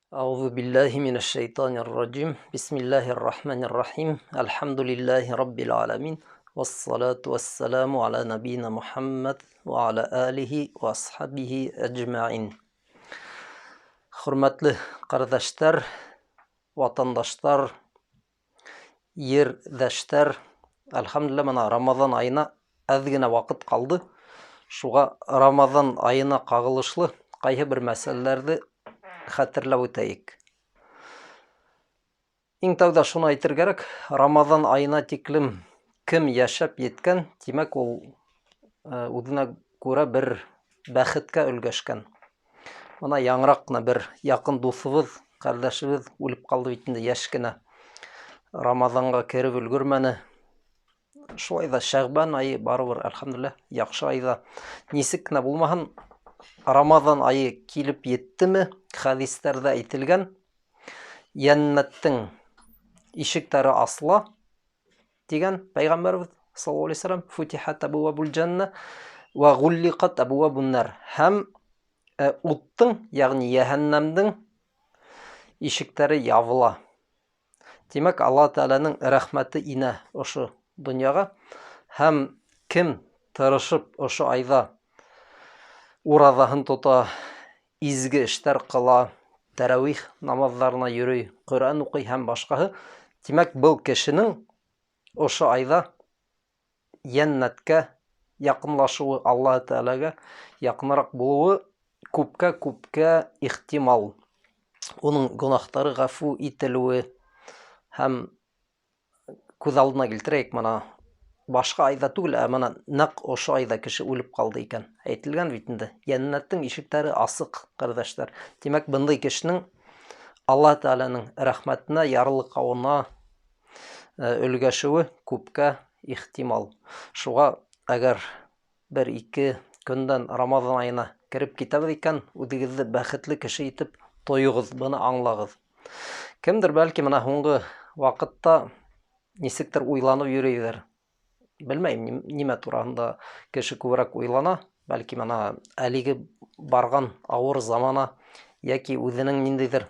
أعوذ بالله من الشيطان الرجيم. بسم الله الرحمن الرحيم. الحمد لله رب العالمين. والصلاة والسلام على نبينا محمد وعلى آله وأصحابه أجمعين. Хөрмәтле ҡәрҙәштәр, ватандаштар, ерҙәштәр, әлхәмдүлилләһ, мына Рамаҙан айына әҙ генә ваҡыт ҡалды. Шуға Рамаҙан айына ҡағылышлы ҡайһы бер мәсьәләләрҙе хәтерләп үтәйек. Иң тәүҙә шуны әйтер кәрәк, Рамаҙан айына тиклем кем йәшәп еткән, тимәк, ул үҙенә күрә бер бәхеткә өлгәшкән. Мына яңыраҡ ҡына бер яҡын дуҫыбыҙ, ҡәрҙәшебеҙ үлеп ҡалды бит инде йәш кенә. Рамаҙанға кереп өлгөрмәне. Шулай ҙа Шәғбән айы барыбер, әлхәмдүлилләһ, яҡшы айҙа. Нисек кенә булмаһын, Рамаҙан айы килеп еттеме, хәдистәрҙә әйтелгән, йәннәттең ишектәре асыла тигән пәйғәмбәребеҙ саллаллаһу алейһи вәсәлләм, футихат абуабул джанна ва ғуллиҡат абуабун нар. Һәм уттың, ягъни йәһәннәмдең ишектәре ябыла. Тимәк, Аллаһ Тәғәләнең рәхмәте инә ошо донъяға. Һәм кем тырышып ошо айҙа ураҙаһын тота, изге эштәр ҡыла, тәрәүих намаҙҙарына йөрөй, Ҡөрьән уҡый һәм башҡаһы, тимәк, был кешенең ошо айҙа йәннәткә яҡынлашыуы, Аллаһ Тәғәләгә яҡыныраҡ булыуы күпкә-күпкә ихтимал. Уның гонаһтары ғәфү ителеүе һәм күҙ алдына килтерәйек, мына башҡа айҙа түгел, ә мына нәҡ ошо айҙа кеше үлеп ҡалды икән. Әйтелгән бит инде, йәннәттең ишектәре асыҡ, ҡәрҙәштәр. Тимәк, бындай кешенең Аллаһ Тәғәләнең рәхмәтенә, ярлыҡауына өлгәшеүе күпкә ихтимал. Шуға әгәр бер-ике көндән Рамаҙан айына кереп китәбеҙ икән, үҙегеҙҙе бәхетле кеше итеп тойоғоҙ, быны аңлағыҙ. Кемдер бәлки мына һуңғы ваҡытта нисектер уйланып йөрөйҙөр. Белмәйем, нимә тураһында кеше күберәк уйлана, бәлки мына әлеге барған ауыр замана йәки үҙенең ниндәйҙер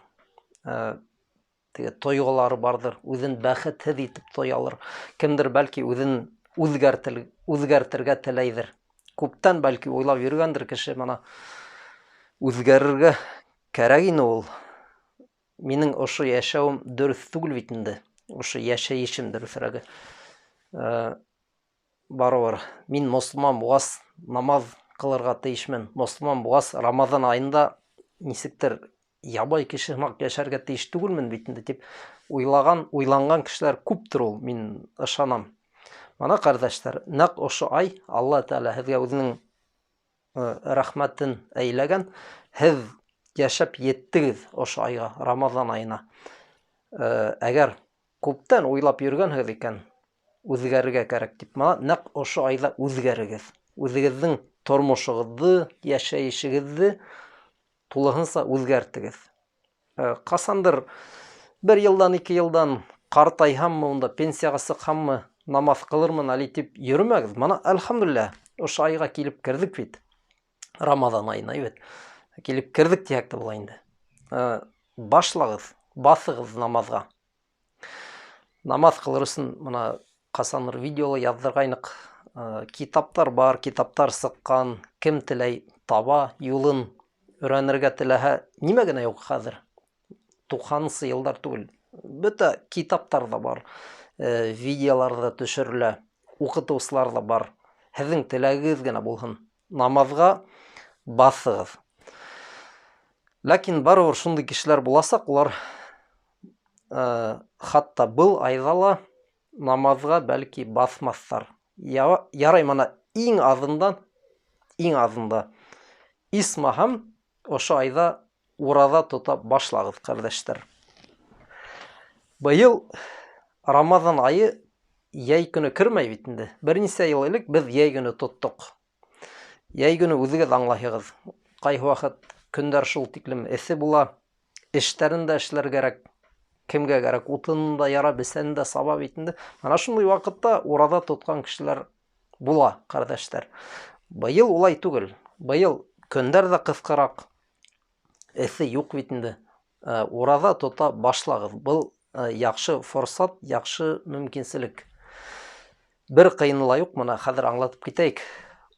теге тойғолары барҙыр, үҙен бәхетһеҙ итеп тоялыр. Кемдер бәлки үҙен үҙгәртергә теләйҙер. Күптән бәлки уйлап йөрөгәндер кеше, мына үҙгәрергә кәрәк ине ул. Минең ошо йәшәүем дөрөҫ түгел бит инде. Ошо йәшәйешем дөрөҫөрәге. Барыбер мин мосолман булғас намаҙ ҡылырға тейешмен. Мосолман булғас Рамаҙан айында нисектер ябай кеше һымаҡ йәшәргә тейеш түгелмен бит инде тип уйлаған, уйланған кешеләр күптер ул, мин ышанам. Мына ҡәрҙәштәр, нәҡ ошо ай Алла Тәғәлә һеҙгә үҙенең рәхмәтен әйләгән. Һеҙ йәшәп еттегеҙ ошо айға, Рамаҙан айына. Әгәр күптән уйлап йөрөгәнһегеҙ икән, үҙгәрергә кәрәк тип, мына нәҡ ошо айҙа үҙгәрегеҙ. Үҙегеҙҙең тормошоғоҙҙо, йәшәйешегеҙҙе тулыһынса үҙгәртегеҙ. Ҡасандыр бер йылдан, ике йылдан ҡартайһаммы, унда пенсияға сыҡһаммы, намаҙ ҡылырмын әле тип йөрөмәгеҙ. Мына әлхәмдүлилләһ, ошо айға килеп керҙек бит. Рамаҙан айына, бит. Килеп керҙек тиһәк тә була инде. Башлағыҙ, баҫығыҙ намаҙға. Намаҙ ҡылыр өсөн мына ҡасандыр видеола яҙҙырғайныҡ. Китаптар бар, китаптар сыҡҡан, кем теләй таба юлын, өйрәнергә теләһә, нимә генә юҡ хәҙер. 90-нсы йылдар түгел. Бөтә китаптар ҙа бар, видеолар ҙа төшөрөлә, уҡытыусылар ҙа бар. Һеҙҙең теләгегеҙ генә булһын. Намаҙға баҫығыҙ. Ләкин барыбер шундай кешеләр буласаҡ, улар хатта был айҙа ла намаҙға бәлки баҫмаҫтар. Ярай, мына иң аҙында, иң аҙында исмаһам ошо айҙа ураҙа тота башлағыҙ, ҡәрҙәштәр. Быйыл Рамаҙан айы йәй көнө кермәй бит инде. Бер нисә йыл элек беҙ йәй көнө тоттоҡ. Йәй көнө үҙегеҙ аңлайһығыҙ. Ҡайһы ваҡыт көндәр шул тиклем эҫе була, эштәрен дә эшләр кәрәк, кемгә кәрәк, утынын да яра, бесәнен дә саба бит инде. Ана шундай ваҡытта ураҙа тотҡан кешеләр була, ҡәрҙәштәр. Быйыл улай түгел. Быйыл көндәр ҙә ҡыҫҡараҡ, эҫе юҡ бит инде. Ураҙа тота башлағыҙ. Был яҡшы форсат, яҡшы мөмкинселек. Бер ҡыйыны ла юҡ, мына хәҙер аңлатып китәйек.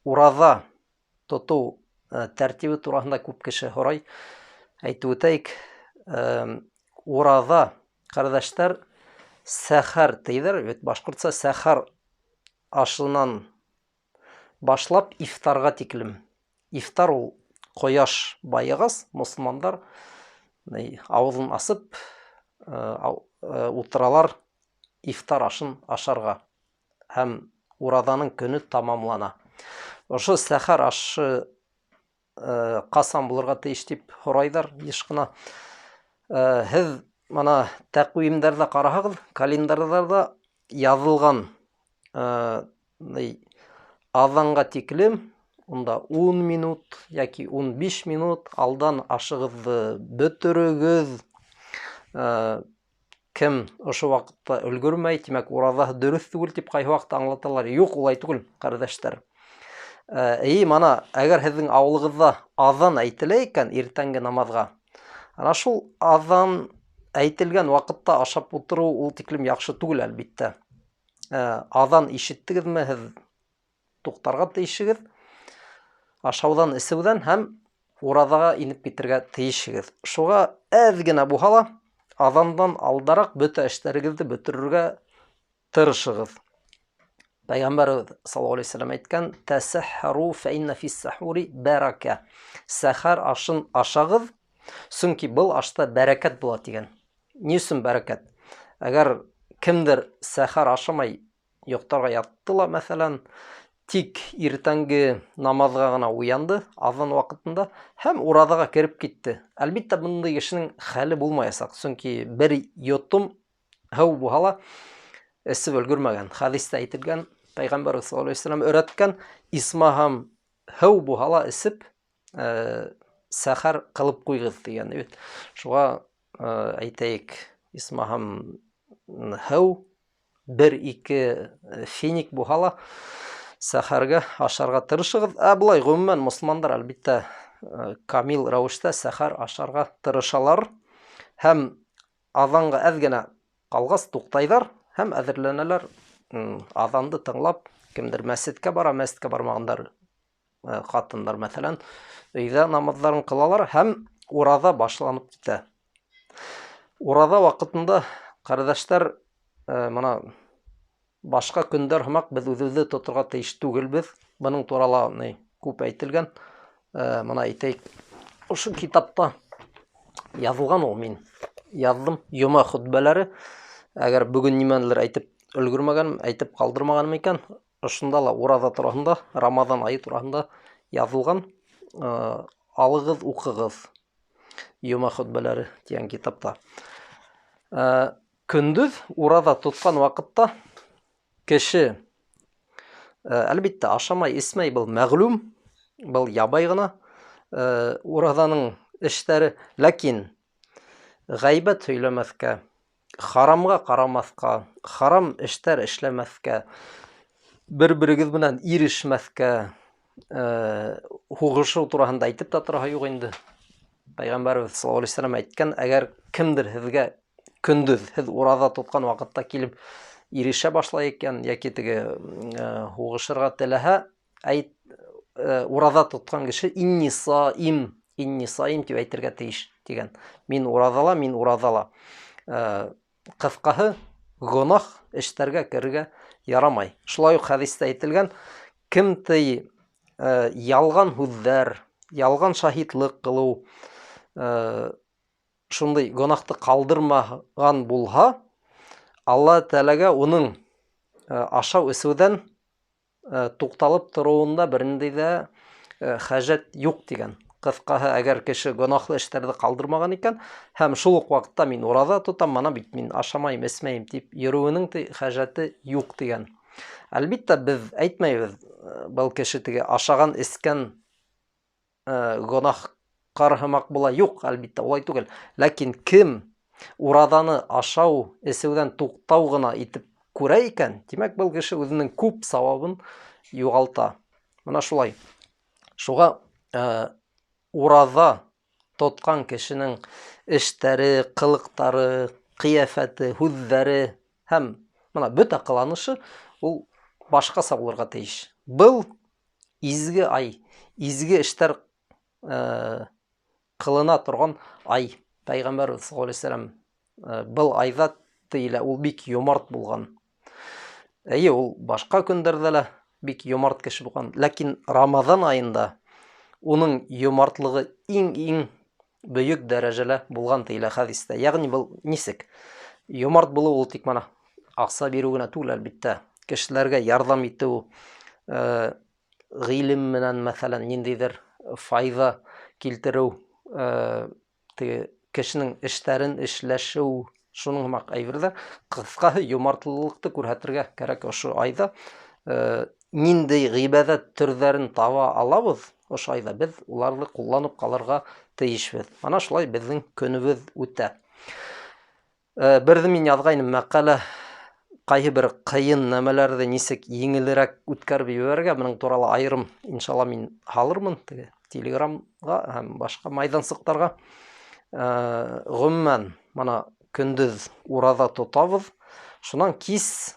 Ураҙа тотоу тәртибе тураһында күп кеше һорай. Әйтеп үтәйек, ураҙа, ҡәрҙәштәр, сәхәр тейҙәр, бит башҡортса сәхәр ашынан башлап ифтарға тиклем. Ифтар ул ҡояш байығас, мосолмандар ауыҙын асып ултыралар ифтар ашын ашарға, һәм ураҙаның көнө тамамлана. Ошо сәхәр ашы ҡасан булырға тейеш тип һорайҙар йыш ҡына. Һеҙ мына тәҡвимдәрҙә ҡараһағыҙ, календарҙарҙа яҙылған аҙанға тиклем унда 10 минут йәки 15 минут алдан ашығыҙҙы бөтөрөгөҙ. Кем ошо ваҡытта өлгөрмәй, тимәк, ураҙаһы дөрөҫ түгел тип ҡайһы ваҡытта аңлаталар. Юҡ, улай түгел, ҡәрҙәштәр. Эйе, мана, әгәр һеҙҙең ауылығыҙҙа аҙан әйтелә икән иртәнге намаҙға, ана шул аҙан әйтелгән ваҡытта ашап ултырыу ул тиклем яҡшы түгел, әлбиттә. Аҙан ишеттегеҙме, һеҙ туҡтарға тейешегеҙ ашауҙан, эсеүҙән һәм ураҙаға инеп китергә тейешегеҙ. Шуға әҙ генә булһа ла аҙандан алдараҡ бөтә эштәрегеҙҙе бөтөрөргә тырышығыҙ. Пәйғәмбәребеҙ саллаллаһу алейһи вәсәләм әйткән: "Тәсәххәру фә иннә фис-сахури бәрәкә." Сәхәр ашын ашағыҙ, сөнки был ашта бәрәкәт була тигән. Ни өсөн бәрәкәт? Әгәр кемдер сәхәр ашамай йоҡтарға ятты ла, мәҫәлән, тик иртәнге намаҙға ғына уянды аҙан ваҡытында һәм ураҙаға кереп китте. Әлбиттә, бындай кешенең хәле булмаясаҡ, сөнки бер йотом һыу булһа ла эсеп өлгөрмәгән. Хәдистә әйтелгән, Пәйғәмбәр саллаллаһу алейһи вәсәләм өйрәткән, исмаһам һыу булһа ла эсеп сәхәр ҡылып ҡуйығыҙ тигән бит. Шуға әйтәйек, исмаһам һыу бер-ике финик булһа ла сәхәргә ашарға тырышығыҙ. Ә былай ғөмүмән мосолмандар әлбиттә камил рәүештә сәхәр ашарға тырышалар һәм аҙанға әҙ генә ҡалғас туҡтайҙар һәм әҙерләнәләр. Аҙанды тыңлап, кемдер мәсеткә бара, мәсеткә бармағандар, ҡатындар мәҫәлән, өйҙә намаҙҙарын ҡылалар һәм ураҙа башланып китә. Ураҙа ваҡытында, ҡәрҙәштәр, мына башҡа көндәр һымаҡ беҙ үҙебеҙҙе тоторға тейеш түгелбеҙ. Бының турала ни күп әйтелгән. Мына әйтәйек, ошо китапта яҙылған ул, мин яҙҙым йома хөтбәләре. Әгәр бөгөн нимәнелер әйтеп өлгөрмәгәнем, әйтеп ҡалдырмағаным икән, ошонда ла ураҙа тураһында, Рамаҙан айы тураһында яҙылған. Алығыҙ, уҡығыҙ йома хөтбәләре тигән китапта. Көндөҙ ураҙа тотҡан ваҡытта кеше, әлбиттә, ашамай, эсмәй, был мәғлүм, был ябай ғына ураҙаның эштәре, ләкин ғәйбәт һөйләмәҫкә, харамға ҡарамаҫҡа, харам эштәр эшләмәҫкә, бер-берегеҙ менән ирешмәҫкә, һуғышыу тураһында әйтеп тә тораһы юҡ инде. Пәйғәмбәребеҙ саллаллаһу алейһи вәсәләм әйткән, әгәр кемдер һеҙгә көндөҙ, һеҙ ураҙа тотҡан ваҡытта килеп ирешә башлай икән, йәки теге һуғышырға теләһә, әйт, ураҙа тотҡан кеше инни саим, инни саим тип әйтергә тейеш тигән. Мин ураҙала, мин ураҙала. Ҡыҫҡаһы, гонаһ эштәргә керергә ярамай. Шулай уҡ хәдистә әйтелгән, кем ти ялған һүҙҙәр, ялған шаһитлыҡ ҡылыу, шундай гонаһты ҡалдырмаған булһа, Алла Тәғәләгә уның ашау эсеүҙән туҡталып тороуында бер ниндәй ҙә хәжәт юҡ тигән. Ҡыҫҡаһы, әгәр кеше гонаһлы эштәрҙе ҡалдырмаған икән, һәм шул уҡ ваҡытта мин ураҙа тотам, мана бит мин ашамайым, эсмәйем тип йөрөүенең хәжәте юҡ тигән. Әлбиттә, беҙ әйтмәйбеҙ, был кеше теге ашаған, эскән гонаһҡар һымаҡ була. Юҡ, әлбиттә, улай түгел. Ләкин кем ураҙаны ашау, эсеүҙән туҡтау ғына итеп күрә икән, тимәк, был кеше үҙенең күп сауабын юғалта. Мына шулай. Шуға ураҙа тотҡан кешенең Эштәре, ҡылыҡтары, ҡиәфәте, һүҙҙәре һәм мына бөтә ҡыланышы ул башҡаса булырға тейеш. Был изге ай, изге эштәр ҡылына торған ай. Пәйғәмбәрбеҙ саллаллаһу алейһи вәсәләм был айҙа тейелә, ул бик йомарт булған. Эйе, ул башҡа көндәрҙә лә бик йомарт кеше булған. Ләкин Рамаҙан айында уның йомартлығы иң-иң бөйөк дәрәжәлә булған тейелә хәдистә. Ягъни был нисек? Йомарт булыу ул тик мана аҡса биреү генә түгел, әлбиттә. Кешеләргә ярҙам итеү, ғилем менән, мәҫәлән, ниндәйҙер файҙа килтереү, теге кешенең эштәрен эшләшеү, шуның һымаҡ әйберҙәр. Ҡыҫҡаһы, йомартлылыҡты күрһәтергә кәрәк ошо айҙа. Ниндәй ғибәҙәт төрҙәрен таба алабыҙ ошо айҙа, беҙ уларҙы ҡулланып ҡалырға тейешбеҙ. Ана шулай беҙҙең көнөбөҙ үтә. Берҙе мин яҙғайным мәҡәлә, ҡайһы бер ҡыйын нәмәләрҙе нисек еңелерәк үткәреп ебәрергә, бының турала айырым иншалла мин һалырмын теге Телеграмға һәм башҡа майҙансыҡтарға. Ғөмүмән, мына көндөҙ ураҙа тотабыҙ, шунан кис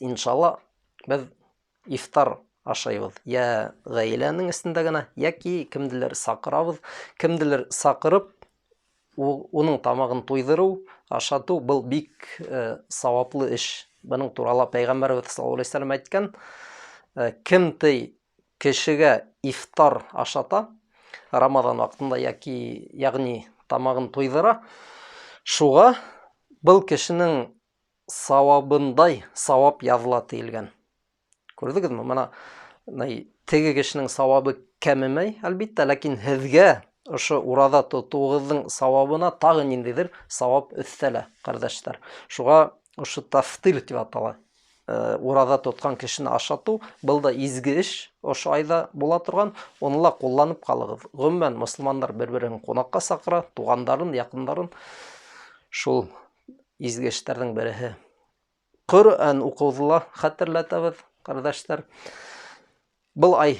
иншалла беҙ ифтар ашайбыҙ. Йә ғаиләнең эсендә генә, йәки кемделер саҡырабыҙ, кемделер саҡырып уның тамағын туйҙырыу, ашатыу был бик сауаплы эш. Бының турала Пәйғәмбәребеҙ саллаллаһу алейһи вәсәләм әйткән, кем ти кешегә ифтар ашата Рамаҙан ваҡытында, йәки йәғни тамағын туйҙыра, шуға был кешенең сауабындай сауап яҙыла тиелгән. Күрҙегеҙме? Мына теге кешенең сауабы кәмемәй, әлбиттә, ләкин һеҙгә ошо ураҙа тотоуығыҙҙың сауабына тағы ниндәйҙер сауап өҫтәлә, ҡәрҙәштәр. Шуға ошо тафтир тип атала. Ураҙа тотҡан кешене ашатыу, был да изге эш, ошо айҙа була торған, уны ла ҡулланып ҡалығыҙ. Ғөмүмән, мосолмандар бер-береһен ҡунаҡҡа саҡыра, туғандарын, яҡындарын. Шул изге эштәрҙең береһе. Ҡөрьән уҡыуҙы ла хәтерләтәбеҙ, ҡәрҙәштәр. Был ай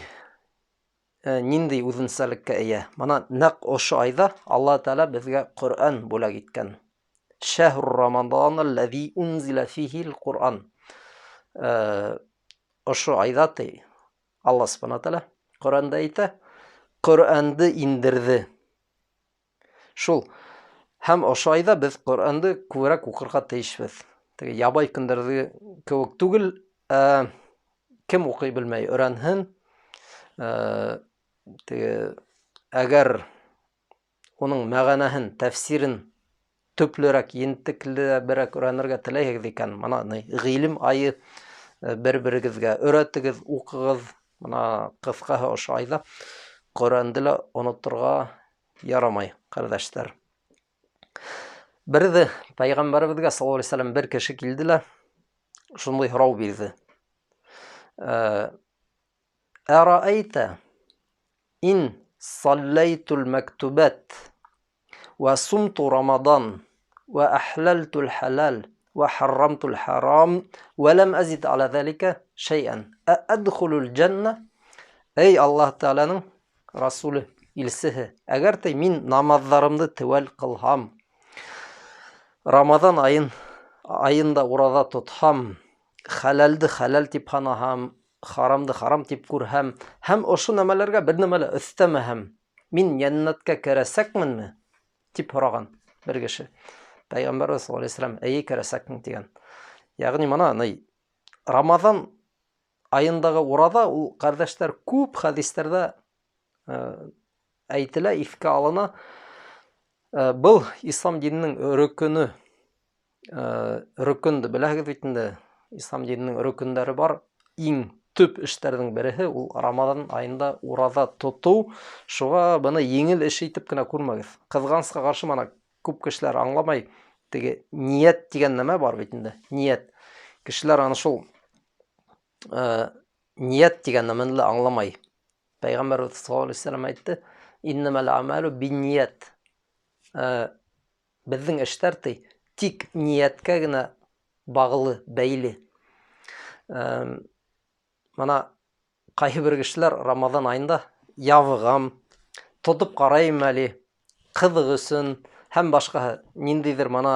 ниндәй үҙенсәлеккә эйә? Мына нәҡ ошо айҙа Аллаһ Тәғәлә беҙгә Ҡөрьән бүләк иткән. Шәһру Рамадан аллази унзила фихил Ҡуръан. Ошо айҙа ти Аллаһ Субхана Тәғәлә Ҡөрьәндә әйтә, Ҡөрьәнде индерҙе. Шул. Һәм ошо айҙа беҙ Ҡөрьәнде күберәк уҡырға тейешбеҙ. Теге ябай көндәрҙе кеүек түгел, кем уҡый белмәй өйрәнһен. Теге, әгәр уның мәғәнәһен, тәфсирен төплөрәк, ентеклерәк өйрәнергә теләйһегеҙ икән, мына ғилем айы, бер-берегеҙгә өйрәтегеҙ, уҡығыҙ. Мына ҡыҫҡаһы ошо айҙа Ҡөрьәнде лә оноторға ярамай, ҡәрҙәштәр. Берҙе Пәйғәмбәребеҙгә саллаллаһу алейһи вәсәләм бер кеше килде лә шундай һорау бирҙе. Әраәйтә ин саллайтул мәктубат ва сумту рамадан ва ахлалтул халал ва харрамтул харам ва лам азид аля залика шайан аадхулул джанна? Эй Аллаһ Тәғәләнең Расулы, илсеһе, әгәр тә мин намаҙҙарымды теүәл ҡылһам, Рамаҙан айында ураҙа тотһам, хәләлде хәләл тип һанаһам, харамды харам тип күрһәм, һәм ошо нәмәләргә бер нәмә лә өҫтәмәһәм, мин йәннәткә керәсәкменме? Тип һораған бер кеше. Пәйғәмбәрбеҙ саллаллаһу алейһи вәсәләм, эйе, керәсәкмен тигән. Ягъни мына Рамаҙан айындағы ураҙа ул, ҡәрҙәштәр, күп хәдистәрҙә әйтелә, иҫкә алына. Был ислам диненең рөкөнө. Рөкөндө беләһегеҙ бит инде, ислам диненең рөкөндәре бар. Иң төп эштәрҙең береһе ул Рамаҙан айында ураҙа тотоу. Шуға быны еңел эш итеп кенә күрмәгеҙ. Ҡыҙғанысҡа ҡаршы мына күп кешеләр аңламай, теге ниәт тигән нәмә бар бит инде, ниәт. Кешеләр аны шул ниәт тигән нәмәне лә аңламай. Пәйғәмбәрбеҙ саллаллаһу алейһи вәсәләм әйтте: Иннәмәл әмәлү бинниәт. Беҙҙең эштәр ти тик ниәткә генә бағлы, бәйле. Мына ҡайһы бер кешеләр Рамаҙан айында ябығам, тотоп ҡарайым әле, Ҡыҙыҡ өсөн һәм башҡаһы ниндәйҙер мына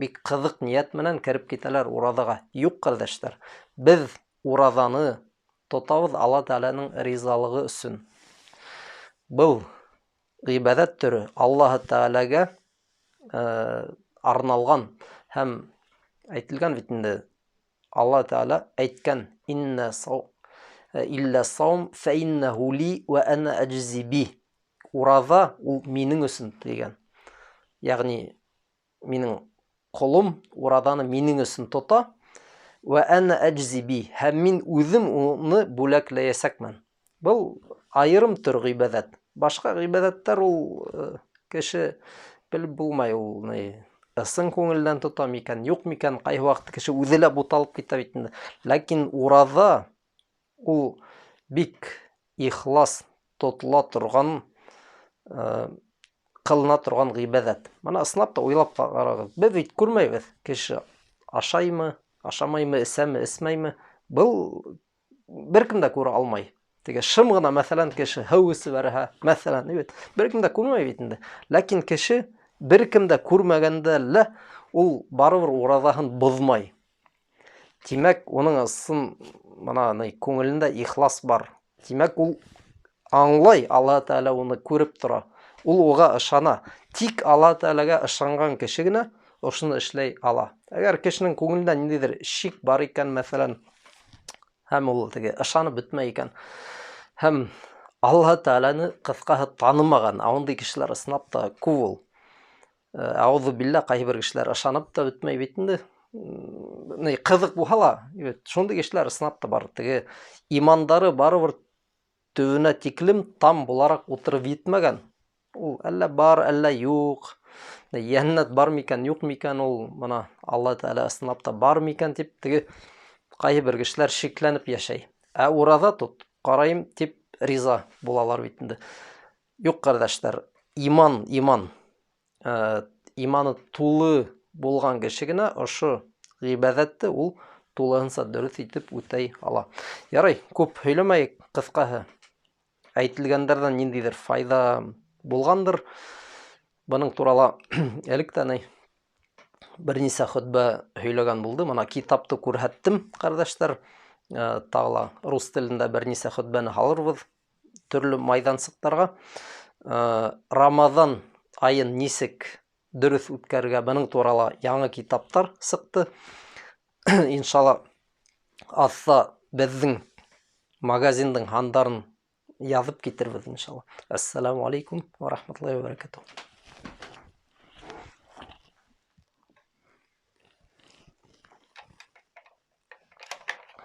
бик ҡыҙыҡ ниәт менән кереп китәләр ураҙаға. Юҡ, ҡәрҙәштәр. Беҙ ураҙаны тотабыҙ Алла Тәғәләнең ризалығы өсөн. Был ғибәҙәт төрө Аллаһы Тәғәләгә арналған һәм әйтелгән бит инде, Алла Тәғәлә әйткән: "Иннә сау илля саум фә иннәһу ли вә әнә әджзи би". Ураҙа ул минең өсөн тигән. Ягъни минең ҡолом ураҙаны минең өсөн тота, вә әнә әджзи би, һәм мин үҙем уны бүләкләйәсәкмен. Был айырым төр ғибәҙәт. Башҡа ғибәҙәттәр ул кеше белеп булмай, ул ни ысын күңелдән тота микән, юҡ микән, ҡайһы ваҡыт кеше үҙе лә буталып китә бит инде. Ләкин ураҙа ул бик ихлас тотола торған, ҡылына торған ғибәҙәт. Мына ысынлап та уйлап ҡарағыҙ. Беҙ бит күрмәйбеҙ, кеше ашаймы, ашамаймы, эсәме, эсмәйме. Был бер кем дә күрә алмай. Теге шым ғына, мәҫәлән, кеше һыу эсеп бәрһә, мәҫәлән, бит бер кем дә күрмәй бит инде. Ләкин кеше бер кем дә күрмәгәндә лә ул барыбер ураҙаһын боҙмай. Тимәк, уның ысын мына ни күңелендә ихлас бар. Тимәк, ул аңлай, Аллаһ Тәғәлә уны күреп тора. Ул уға ышана. Тик Аллаһ Тәғәләгә ышанған кеше генә ошоно эшләй ала. Әгәр кешенең күңелендә ниндәйҙер шик бар икән, мәҫәлән, һәм ул теге ышанып бөтмәй икән, һәм Аллаһ Тәғәләне ҡыҫҡаһы танымаған, ә ундай кешеләр ысынлап та күп ул. Әүҙу билла, ҡайһы бер кешеләр ышанып та бөтмәй бит инде. Ни ҡыҙыҡ булһа ла, шундай кешеләр ысынлап та бар. Теге имандары барыбер төбөнә тиклем там булараҡ ултырып етмәгән. Ул әллә бар, әллә юҡ. Йәннәт бар микән, юҡ микән ул, мына Алла Тәғәлә ысынлап та бар микән тип теге ҡайһы бер кешеләр шикләнеп йәшәй. Ә ураҙа тот, ҡарайым тип риза булалар бит инде. Юҡ, ҡәрҙәштәр, иман, иман. Иманы тулы булған кеше генә ошо ғибәҙәтте ул тулыһынса дөрөҫ итеп үтәй ала. Ярай, күп һөйләмәйек, ҡыҫҡаһы. Әйтелгәндәрҙән ниндәйҙер файҙа булғандыр. Бының турала элек тә ни бер нисә хөтбә һөйләгән булды. Мына китапты күрһәттем, ҡәрҙәштәр. Тағы ла рус телендә бер нисә хөтбәне һалырбыҙ төрлө майҙансыҡтарға. Рамаҙан айын нисек дөрөҫ үткәрергә, бының турала яңы китаптар сыҡты. Иншалла, аҫта беҙҙең магазиндың һандарын яҙып китербеҙ, иншалла. Ассаламу алейкум ва рахматуллахи ва баракатух.